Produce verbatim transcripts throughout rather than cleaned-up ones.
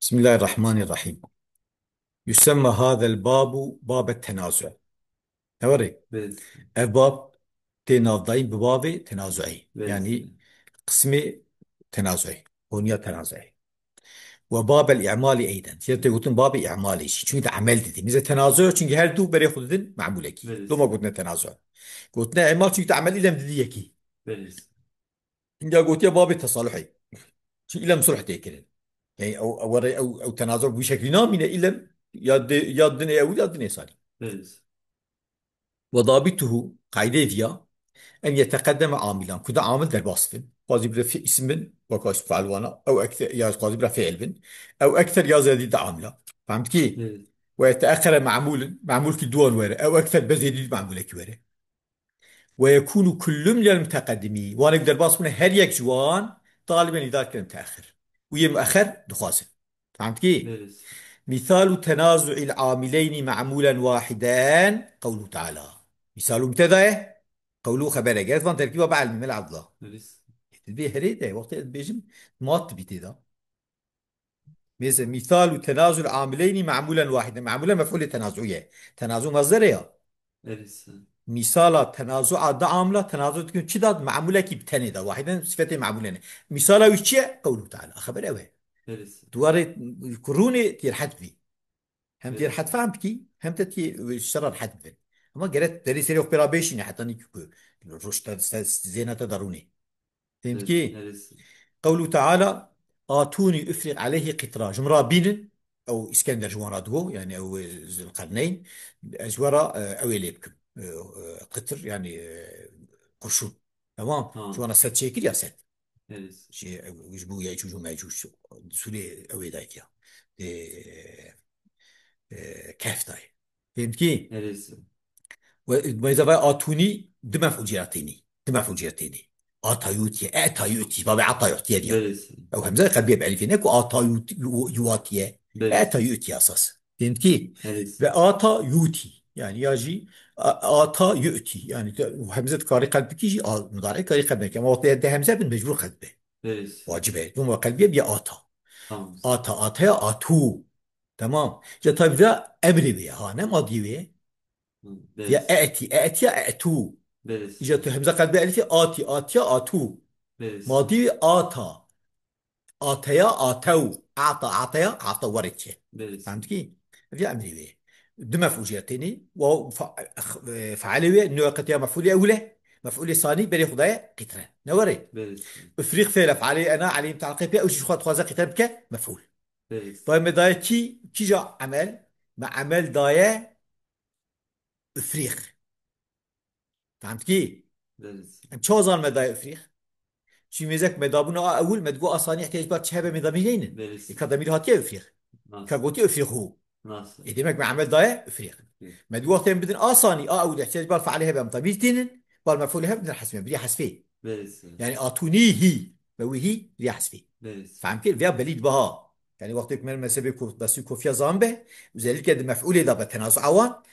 Bismillahirrahmanirrahim. Yusemma hazel babu babe tenazu. Ne were? Evet. Ev bab tê navdayîn bi babê tenazuî. Evet. Yani qismê tenazuî. Konuya tenazuî. Ve babel i'malî eyden. Zira tê gotin babê i'malî jî. Çünkü de emel didî. Mize tenazu, çünkü her du berê xwe didin memulekî. Evet. Doma gotine tenazu. Gotine îmal çünkü de emel îlem didî yekî. Evet. Hinga gotiye babê tesaluhê. Çi îlem sulh tê kirin. Yani ew, ew, ew, ew tenazu bu şekli namîne îlem ya de, ya dinê ew ya dinê salî. Evet. Ve dabituhu, qaydê viya, en yeteqeddeme amilan. Ku da amil derbas bin. Qazî bire fi isim bin, weka ism fail wana, ew ekter, ya qazî bire fiil bin. Ew ekter ya zedî de amila. Fehmtkî? Evet. Ve yeteqere ma'mulin, ma'mul ki duwan were. Ew ekter be zedî ma'mulekî were. Ve yekûnu kullun minel muteqeddimî. Wanek derbas bûne her yek ji wan taliben îdar kirin te'xir. Û yê mu'xer dixwazin. Fehmtkî? Evet. Misalu tenazu'il amileyni ma'mulen wahiden. Qewlu Teala. Misalu mübteda ye. Qewlu xeber e. Gerek van terkîba be elmî mel abla. Evet. Bi herê de, wextê ez dibêjim, mat dibî tê de. Mêze, mîsalu tenazul amileyni ma'mulen wahiden. Ma'mulen mef'ulê tenazu ye. Tenazu mazderê ya. Evet. Mîsala tenazu a da amila, tenazu dikin çi da? Ma'mulekî bi tenê da. Wahiden sifetê ma'mulene. Mîsala wî çi ye? Qewlu Teala. Xeber ew e. Evet. Duwarê kurûnê tê rehet bî. Hem tê Evet. rehet fehm bikî, hem te tê şera rehet bibin. Ama gerek derê serê xwe pê ra bêşîne, heta nî ku roj te, se-, zêna te da rûnê. Fehmtkî? Evet. Qewlu Teala, "Atûnî ufrîq aleyhî qitra." Ji min re bînin, ew Îskender ji wan re digo, yani ew, e, Zilqerneyn, ez ji we re, e, ew ê lê bikim. E, e, qitir, yani, e, kurşun. Tamam. Ha. Ji wan re sed çêkir ya sed. Evet. Şey, ew, ji bo Yecûc û Mecûc, Sûrê ew ê dayik ya. E, e, Kehf dayê. Fehmtkî? Evet. Ve, mêze vay atûnî, di mef'ul cî re tênî. Di mef'ul cî re tênî. Ata yûtiye, eta yûtî, babê ata yûtiye diye. Evet. Ew hemze qelbiye bi elifê ne ku ata yût-, yû-, yûatiye. Evet. Eta yûtiye esas. Fehmtkî? Evet. Ve ata yûtî. Yani ya jî a-, ata yûtî. Yani te, hemze dikarî qelb bikî jî, a, mudarê karî qelb neke. Ama wextê de hemze bin mecbur qelb be. Evet. Wacib e. Dûma qelbiye biye ata. Tamam. Ata, ataya, atû. Tamam. Ya tabi da emrê wê, ha, ne madî wê. Hı, Ya evet. e'tî, e'tiya, e'tû. Evet. Ya tu hemze qelbe elifê atî, atiya, atû. Evet. Madî wê ata. Ateya, atew. Ata, ateya, ata were çi. Evet. Fehmtkî? Ya emrê wê. Du mef'ul jê tênî. Wa fa-, e, fe'lê wê, nû qetiya mef'ulê ewil e. Mef'ulê sanî berê xwe daye qître. Ne were? Evet. Ufrîq fêle fe'lê ena, elî mutaleqê pê, ew jî xwe dixwaze qître bike, mef'ul. Evet. Dayê me daye kî, kîja emel? Me emel daye ufrîq. Fehmtkî? Evet. Em çawa zan me daye ufrîq? Çi mêzek me dabûna a ewil, me digo a sanî ihtiyacî bar çi hebe me demîr neynin. Evet. Ê ka demîr hatiye ufrîq. Nasıl? Ka gotî ufrîqû. Nasıl? Ê demek me emel daye ufrîq. Ufrîq. Me digo wextê em bidin a sanî a ewil ihtiyacî bar fe'lê hebe em demîr tînin, bar mef'ulê hebe bidin hesfê, biriya hesfê. Evet. Yani atûnî hî. Me wî hî, biriya hesfê. Evet. Fehm kir, viya belî dibe ha. Yani wextê ku me mezhebê ku-, Basî Kofiya zan be, özellikle de mef'ulê da be tenazu awan,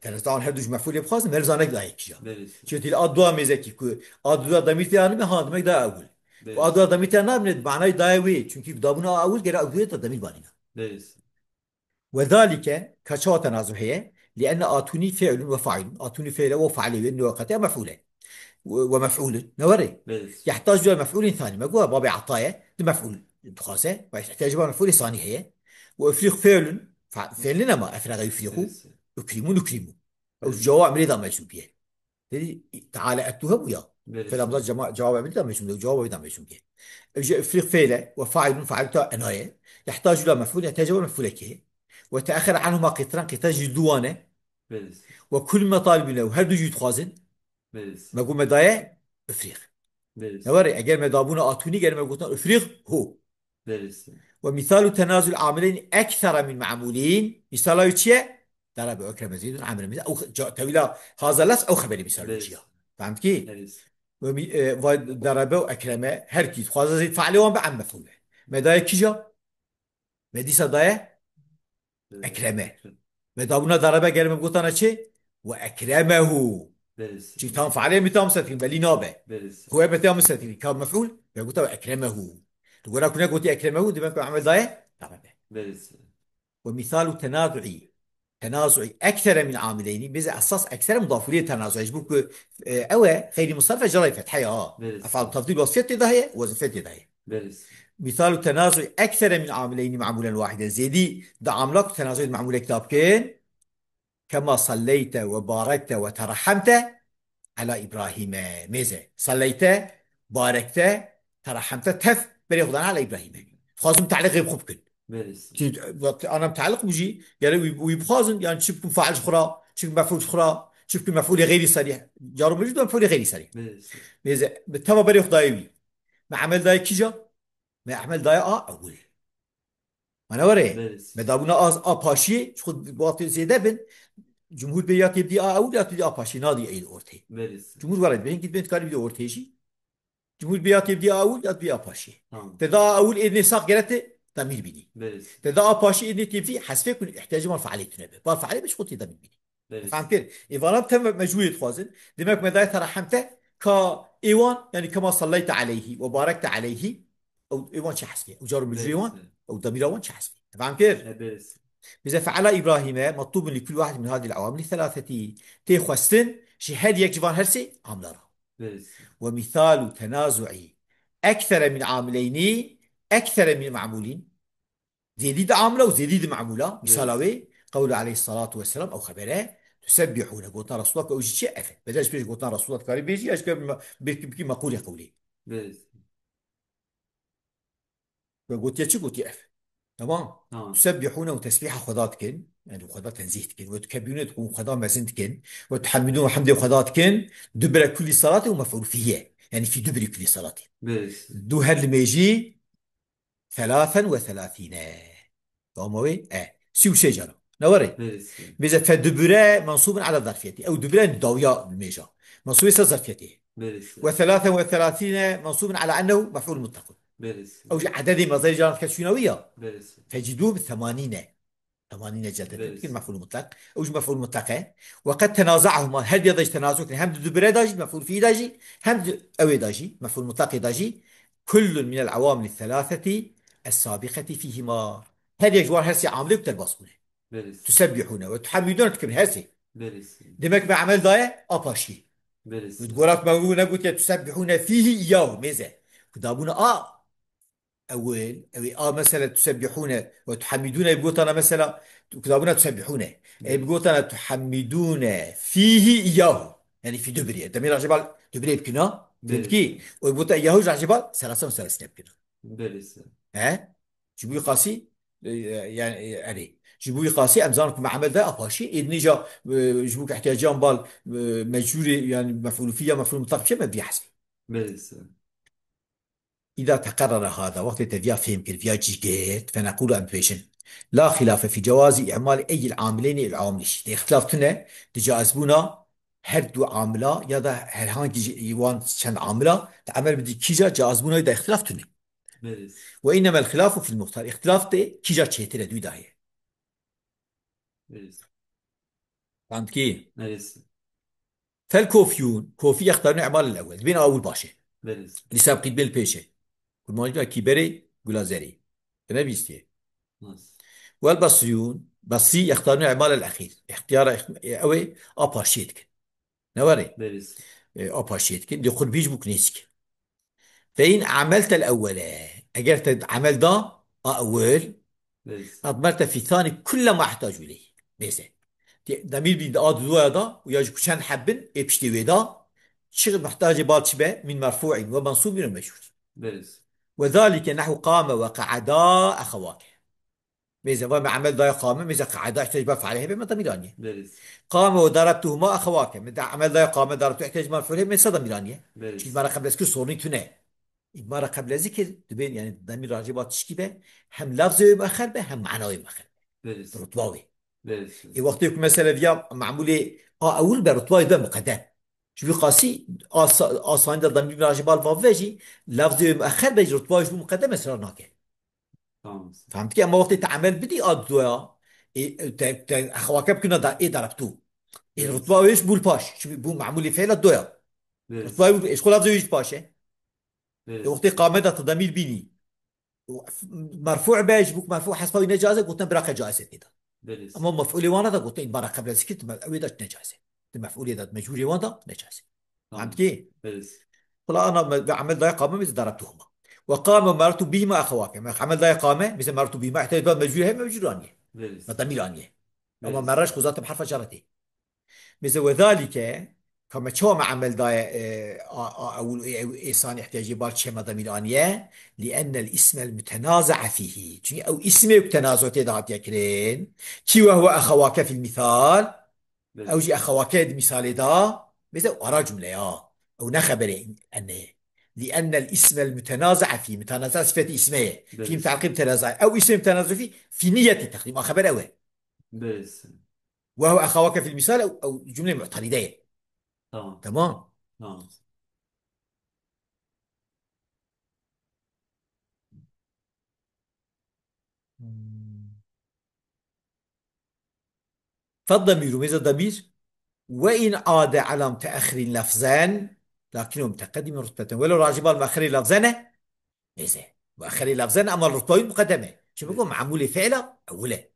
tenazu awan her du ji mef'ulê bixwazin, meriv zanek daye kîja. Belê. Çi dîl a dua mêzekî ku a dua demîr tê anime, ha demek da ewil. Belê. Ku a dua demîr tê nabine, manayê daye wê. Çünkü dabûna a ewil gere a ewil da demîr banîna. Belê. Ve zalike, ka çawa tenazu heye? Li enne atûnî fi'lun ve fa'ilun. Atûnî fi'le ve fa'lê wê nû qetiya mef'ule. Ve, ve mef'ulun. Ne were? Evet. Yehtac ila mef'ulin thani. Me got, babê ata ye. Di mef'ul dixwaze. Ve ihtiyacî ba mef'ulê sanî heye. Ve ufrîq fi'lun. Fa-, fi'lin ama efraga yufrîqu. Evet. Ukrimu nukrimu. Ew Evet. cewab emrê da meczubiye. Dedi, Teala ettu hebû ya. Evet. Felamda cema-, cewab emrê da meczubiye. Cewab emrê da meczubiye. Ew jî ufrîq fi'le ve fa'ilun fa'il ta enaye. Yehtac ila mef'ul, ihtiyacî ba mef'ulekê. Ve te'exer anhuma qitran, qitran jî duwane. Evet. Ve kul me talibîne, her du jî dixwazin. Belê. Me got me daye ufrîq. Belê. Ne were, eger me dabûna atûnî, gere me gotin ufrîq hu. Belê. Ve mîsalu tenazul amileyni eksera min ma'mulîn. Mîsala wî çi ye? Darabe ekreme zeydun amire mîsal. Ew ca-, tewîla haza las ew xeberê mîsal Belê. çi ya? Fehmtkî? Belê. Ve mî-, e, va darabe û ekreme her kî dixwaze zeyd fe'lê wan be em mef'ul be. Me daye kîja? Me dîsa daye? Ekreme. Me dabûna darabe gere me gotana çi? Ve ekremehu. Belê. Çi tam fe'lê mi tam setin belî nabe. Belê. Ku e me tam setin ka mef'ul, me gota ve ekremehu. Tu gora ku ne gotî ekremehu, demek ku emel daye darabe. Belê. Ve misalu tenazu'i. Tenazu'i eksere min amileynî. Mêze esas eksere mudafûlê tenazu'i. Ji bo ku, e, ew e, xeyrî musarrif e, cerayê fethe ya. Belê. Efal tefdîl wasfiyet tê de heye, wezifet tê de heye. Belê. Misalu tenazu'i eksere min amileynî ma'mulen wahiden. Zêdî di amla ku tenazu'i di ma'mulek de bikin. Kema salleyte ve barekte ve terahemte ala İbrahim'e. Mêze. Salleyte, barekte, terahemte, tef, berê xwe dana ala İbrahim'e. Dixwazin te'liqê bi xwe bikin. Belê. Çi, wextê ana te'liq bû jî, yani wî, wî bixwazin, yani çi bikin fail ji xwe ra, çi bikin mef'ul ji xwe ra, çi bikin mef'ulê xeyrî sarî. Caro mecûd mef'ulê xeyrî sarî. Belê. Mêze, bi teva berê xwe dayê wî. Me emel dayê kîja? Me emel dayê a ewil. Mana were, Belê. Me dabûna a, a paşiyê, ji xwe wextê zêde bin, cumhur bê ya tê bidî a ewil ya tê bidî a paşiyê, nadî ey li ortê. Belê. Cumhur were, dibê hingî dibên dikarî bidî ortê jî. Cumhur bê ya tê bidî a ewil ya tê bidî a paşiyê. Tamam. Te da a ewil êdinê sax gere te demîr bînî. Belê. Te da a paşiyê êdinê tê bidî hesfê kun ihtiyacê wan fealê tune be. Ba fealê be ji xwe tê demîr bînî. Belê. Fehmtir. Ê vanan te me-, mecbûrê dixwazin. Demek me dayê terahemte ka ê wan, yani kema salleyte aleyhi ve barekte aleyhi. Ew, ê wan çi hesbê? Ew car û mecrûrê wan, Belê. Ew demîra wan çi hesbê? Fehmtir. E, belê. Bize feala İbrahim'e matlubun li kul wahid min hadil awamil thelatheti. Tê xwestin ji her yek ji van her sê amla ra. Belê. Ve misalu tenazu'i eksere min amileyni eksere min ma'mulin. Zêdî di amila û zêdî di memûla. Misala wê, qewlu aleyhissalatu vesselam, ew xebere, tusebbihûne, gotina Resulullah ku ew jî çi ye? Ev e. Bedel ji pêş gotina Resulullah dikarî bêjî, ya ji ke me-, bê-, bikî meqûlê qewlê. Belê. Ve gotiye çi? Gotiye ev. Tamam. Tamam. Tusebbihûne û tesbîha Xweda dikin, yani Xweda tenzîh dikin. Ve tukebbirûne dikin, Xweda mezin dikin. Ve tuhemmidûne û hemdê Xweda dikin. Dubire kulli salati û mef'ûl fîhî ye. Yani fî dubiri kulli salati. Belê. Du her limêjî Thelâthen ve thelâthîne. Tamam wê? E. Sî û sê cara. Ne were? Belê. Bêje fe dubure mensûbun ala zerfiyetî. Ew dubure dawiya limêja. Mensûbê ser zerfiyetê. Belê. Ve thelâthen ve thelâthîne mensûbun ala ennehu mef'ûl mutlakun. Belê. Ew ji ededê mezarê caran dike şûna wî ya. Belê. Fecidû bi themanîne. Themanîne celde Belê. Dikin mef'ûl mutlak. Ew ji mef'ûl mutlak e. Ve qed tenazaehuma, her diya da jî tenazu kirin. Hem di dubire da jî, mef'ûl fî da jî, hem di ewê da jî, mef'ûl mutlaqê da jî. Kullun minel awamil thelâtheti es-sabiqeti fîhima. Her yek ji wan her sê amilê ku derbas bûne. Belê. Tusebbihûne ve tuhemmidûne dikirin her sê. Belê. Demek me emel daye a paşî. Belê. Gorat me wû negotiye tusebbihûne fîhî iyyahu mêze. Ku dabûne a ewil, ew ê a mesela tusebbihûne ve tuhemmidûne, ê bigotana mesela, tu-, ku dabûna tusebbihûne. Ê bigotana tuhemmidûne fîhî iyyahu. Yani fî dubirî. Demê racibal dubirê bikina. Belê. Fî dubirî. O bigota iyyahu racibal selasen û selasine bikina. Belê. He? Ji bo qasî, e, e, yani, e, erê. Ji bo qasî em zanin ku me emel de a paşî, êdinî ja, e, ji bo ku ihtiyacan bal, e, mecbûrê, yani mef'ûl fî ya mef'ûl mutlaq bişe me bî hesbî. Belê. Îda teqerrere hada, wextê te viya fêm kir, viya cî girt, feneqûlu em dibêjin. La xilafe fî cewazî îmalî eyil amileyni il amilî şî. Tê îxtilaf tune, di caizbûna her du amila ya da herhangî ji wan çend amila, di emel bidî kîja caizbûna wî de îxtilaf tune. Belê. Ve înnemel xilafu fil muxtar. Îxtilaf tê kîja çêtir e, dû daye. Belê. Fehmtikî? Belê. Fel kofiyûn, kofî yextarûne îmal el ewel. Dibên a ewil baş e. Belê. Li sebqî dibên li pêş e. Kurmancî kîberê gula zerê. Te nebîstiye. Nas. Wel basriyûn, basrî yextarûne îmal el exîr. Îxtiyara îx-, e, ew ê a paşiyê dikin. Ne were? Belê. E, a paşiyê dikin. Li qurbî ji bo ku nêzîk. Fe in ameltel ewwele. Eger te emel da, a ewil, Belê. Admerte fî thanî kulle ma ihtacû ileyh. Mêze. Te demîr bî a duya da, û ya ji ku çend heb bin, ê piştê wê da, çi mihtacê bal çi be, min merfu'in ve mensubin ve mecrûr. Belê. Ve zalike nehu qame ve qa'eda ehewake. Mêze, va me emel daye qame, mêze qa'eda ihtiyac ba fe'lê hebe, me demîr aniye. Belê. Qame ve darabtuhuma ehewake. Me de emel daye qame, darabtu ihtiyac ba fe'lê hebe, me se demîr aniye. Belê. Çünkü mara qebleskir sorunî tune. Îdmara qeblezî kir, dibên, yani, demîr racî ba tişkî be, hem lafzê wê muexer be, hem mana wê muexer be. Belê. Rutba wê. Belê. Ê wextê ku mesela viya memûlê a ewil be, rutba wê be muqedem. Ji vî qasî a sa-, a sanî de demîr racî ba li vav ve jî, lafzê wê muexer be jî, rutba wê ji bo muqedem esrar nake. Tamam. Fehmtikî? Ama wextê te emel bidî a doya, ê, te, te exwake bikina da, ê darabtû. Ê rutba wê ji bo li paş. Ji bo memûlê feyla doya. Belê. Rutba wê, ê ji xwe lafzê wê ji paş e. Belê. Ê wextê qame da tu demîr bînî. Merfû be, ji bo ku merfû hesba wî ne caiz e, gotin bira qe caiz e tê de. Belê. Ama mef'ûlê wan de gotin, bira qebla zikir, ew ê de ne caiz e. Di mef'ûlê de, di mecbûrê wan de ne caiz e. Tamam. Fehmtî? Belê. Xula ana me, ve amel daye qame, mêze darabtuhuma. Ve qame merartu bihima exewake. Me amel daye qame, mêze merartu bihima, ihtiyac ba mecbûr heye, mecbûr aniye. Belê. Me demîr aniye. Ama Belê. Merra ji xwe zaten bi herfa car tê. Mêze ve zalike, ka me çawa me amel daye, e, a, a, ewil, e, ew, êsan ihtiyacê bar çê me demîr aniye, li ennel ismel mütenaza'a fihi. Çünkü ew ismê ku tenazu tê de hatiye kirin, ki ve huve exewake fil misal, Belê. Ew jî exewake di misalê de, mêze ara cumle ya. Ew ne xeberê enne. Li ennel ismel mütenaza'a fi. Mütenaza sifeti isme ye. Belê. Fi müteaqib tenaza. Ew ismê mütenaza fi, fi niyeti teqdim. A xeber ew e. Belê. Ve huve exewake fil misal, ew, ew cumle mu'teride ye. Tamam. Tamam. Tamam. Hmm. Feddemîru, mêze demîr. Ve in ade ala müteahhirin lefzen, lakin o müteqeddimin rutbeten. Welo racî bal muahherê lefzen e, mêze. Muahherê lefzen e, ama rutba wî muqeddem e. Çi biko, Evet. Memûlê fi'la ewil e.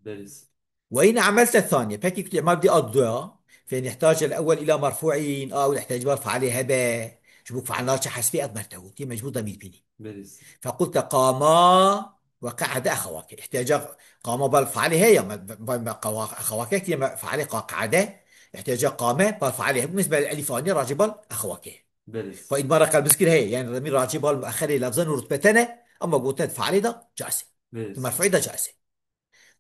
Belê. Ve in amelte thaniye. Peki, kutu emal di ad doya. Fe in ihtace el ewwel ila merfu'in. A ewil ihtiyacî bar failê hebe. Ji bo fail naçe hesbê ad mertehu. Tê mecbur demîr bînî. Belê. Fequlte qama ve qa'ade exewake. İhtiyaca qama bal failê heye ya. Me, me, me qawa-, exewake ki me failê qa-, qa'ade. İhtiyaca qame bal failê hebe. Misal elif aniye racî bal exewake. Belê. Ve idmara qelbizkir heye. Yani demîr racî bal muahherê lefzen û rutbeten e. Ama gotet failê de caiz e. Belê. Merfu'î de caiz e.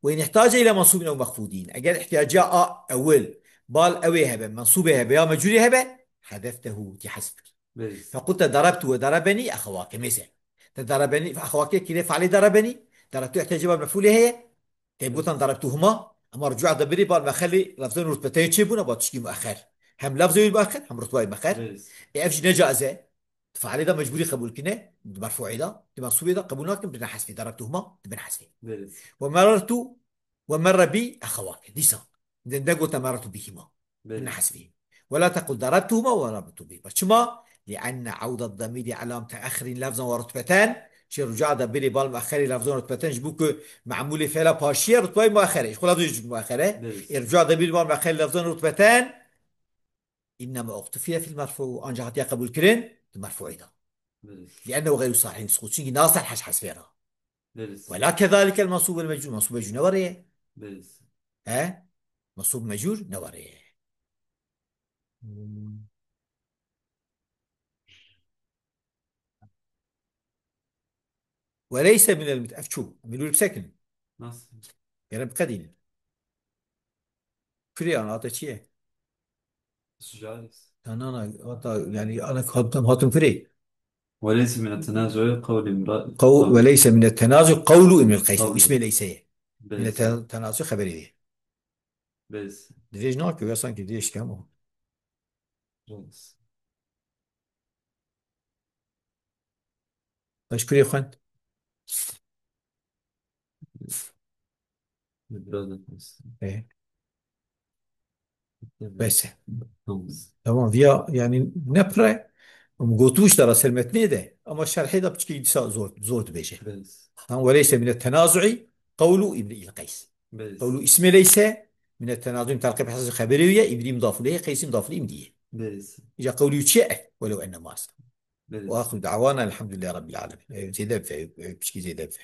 Ve in ihtace ile mensubin ew mexfudin. Eger ihtiyaca a ewil, bal ewê hebe, mensubê hebe ya mecurê hebe, hedeftehu, tî hesb kir. Belê. Fequlte darabtu ve darabeni exewake, mêze. Te darabeni, exewake kire failê darabeni, darabtu ihtiyacê bal mef'ulê heye, te gotan darabtuhuma, ama ricua de birî bal mexelî lafzên rutbeteyê çê bûna, ba tişkî muaxer. Hem lafzê wî muaxer, hem rutbay muaxer. Belê. E, ev jî ne caiz e. Di feilê de mecbûrî qebûl kirine, di merfu'ê de, di mensûbê de qebûl nakin, bine hesfê, darabtuhuma, dibin hesfê. Belê. Ve merartu, ve merre bi exewake. Dîsa. De, de gote merartu bihima. Belê. Bine hesfê. Ve la tequl darabtuhuma ve merartu bihima. Çima? Li enne awda damîri ala müteahhirin lafzan ve rutbeten. Çi ruca da birê bal muaxerê lafzan rutbeten, ji bo ku memûlê fela paşiye rutbay muaxere. Ji xwe lafzan muaxere. Belê. E ruca da birê bal muaxerê lafzan rutbeten. İnneme uqtufiye fil merfu, ancak hatiye qebul kirin di merfu'î de. Belê. Li'ennehu gayru sahihin sukut. Çünkü nasel heş hesfê ra. Belê. Ve la kezalikel mansub vel mecrur. Mansub mecrur ne var ya? Belê. He? Mansub mecrur ne var ya? Hmm. Ve leyse minel müt-, ev çû. Em ê lûr bisekinin. Nasıl? Gere biqedînin. Kurê an hate çi ye? Sucalis. Na, na, na, hata, yani, ana hatim, hatim kurê. Ve leyse mine tenazu'u kavlu imra-, Qav-, ve leyse mine tenazu kavlu Imrul Qays. Kavlu. İsmi leyse ye. Mine Belli. Te-, tenazu xeberê ye. Belli. Dirêj nake, ya sanki dirêj kem o. Belli. Eş kurê xwend. Biraz da Ê. Bes e. Tamam. Tamam, viya, yani, ne pire, em gotu işte ra ser metnê de, ama şerhê de piçkî dîsa zor, zor dibêje. Belli. Tamam, ve leyse mine tenazu'i qawlu İmri'il Qays. Belli. Qawlu ismi leyse mine tenazu'i, telqîb hesas xeberê ye, İmri mudaf ileyh, Qays mudaf ileyh, İmri'ye. Belli. Ya qawlu çi e, welev enne mas. Belê. Ve axiru da'wana elhamdülillahi rabbil alemin. E, zêde bife, e, piçkî zêde bife.